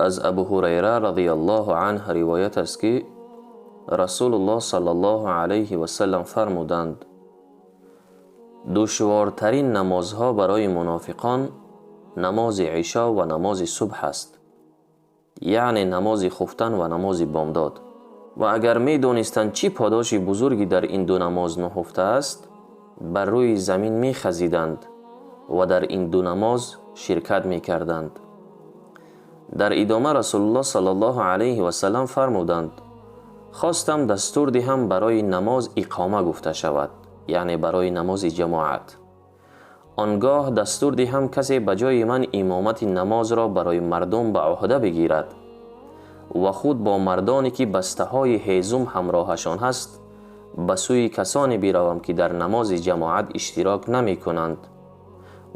Аз Абу Ҳурайра разияллоҳу анҳу ривоят аст, ки Расулуллоҳ саллаллоҳу алайҳи васаллам фармуданд: душвортарин намозҳо барои мунофиқон намози ишо ва намози субҳ аст, яъне намози хуфтан ва намози бомдод. Ва агар медонистанд, чӣ подоши бузурге дар ин ду намоз нуҳуфта аст, бар рӯи замин мехазиданд ва дар ин ду намоз ширкат мекарданд. Дар идома Расулуллоҳ саллаллоҳу алайҳи васаллам фармуданд: хостам дастур диҳам барои намоз иқома гуфта шавад, яъне барои намози ҷамоат. Он гоҳ дастур диҳам касе ба ҷои ман имомати намозро барои мардум ба уҳда бигирад ва худ бо мардоне ки бастаҳои ҳезум ҳамроҳашон ҳаст ба сӯи касоне биравам, ки дар намози ҷамоат иштирок намекунанд,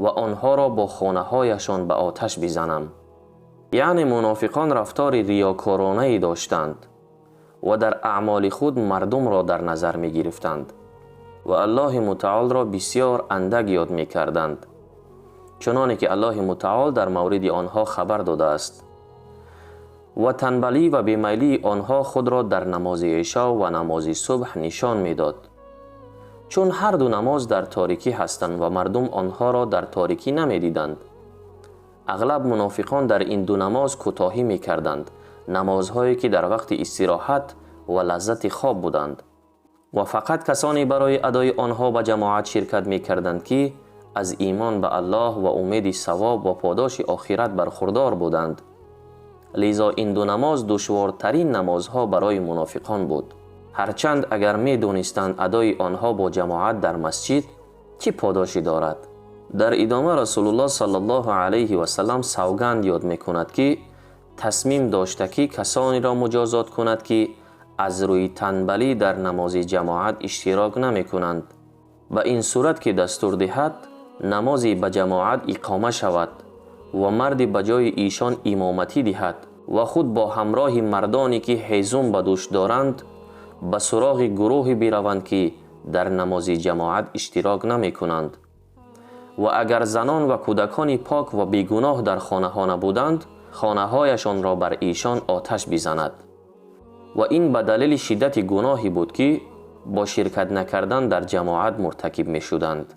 ва онҳоро бо хонаҳояшон ба оташ бизанам. Яъне мунофиқон рафтори риёкоронае доштанд ва дар аъмоли худ мардумро дар назар мегирифтанд ва Аллоҳи мутаолро бисёр андак ёд мекарданд, чуноне ки Аллоҳи мутаол дар мавриди онҳо хабар додааст. Ва танбалӣ ва бемайлии онҳо худро дар намози ишо ва намози субҳ нишон медод, чун ҳар ду намоз дар торикӣ ҳастанд ва мардум онҳоро дар торикӣ намедиданд. Ағлаб мунофиқон дар ин ду намоз кӯтоҳӣ мекарданд, намозҳое ки дар вақти истироҳат ва лаззати хоб буданд, ва фақат касоне барои адои онҳо ба ҷамоат ширкат мекарданд, ки аз имон ба Аллоҳ ва умеди савоб ва подоши охират бархурдор буданд. Лизо ин ду намоз душвортарин намозҳо барои мунофиқон буд, ҳарчанд агар медонистанд адои онҳо бо ҷамоат дар масҷид чӣ подошӣ дорад. Дар идома Расулуллоҳ саллаллоҳу алайҳи васаллам савганд ёд мекунад, ки тасмим дошта, ки касонеро муҷозот кунад, ки аз рӯи танбалӣ дар намози ҷамоат иштирок намекунанд, ба ин сурат ки дастур диҳад намози ба ҷамоат иқома шавад ва марде ба ҷои эшон имоматӣ диҳад ва худ бо ҳамроҳи мардоне ки ҳезум ба дӯш доранд ба суроғи гурӯҳе бираванд, ки дар намози ҷамоат иштирок намекунанд. Ва агар занон ва кӯдакони пок ва бегуноҳ дар хонаҳо набуданд, хонаҳояшонро бар эшон оташ бизанад. Ва ин ба далели шиддати гуноҳе буд, ки бо ширкат накардан дар ҷамоат муртакиб мешуданд.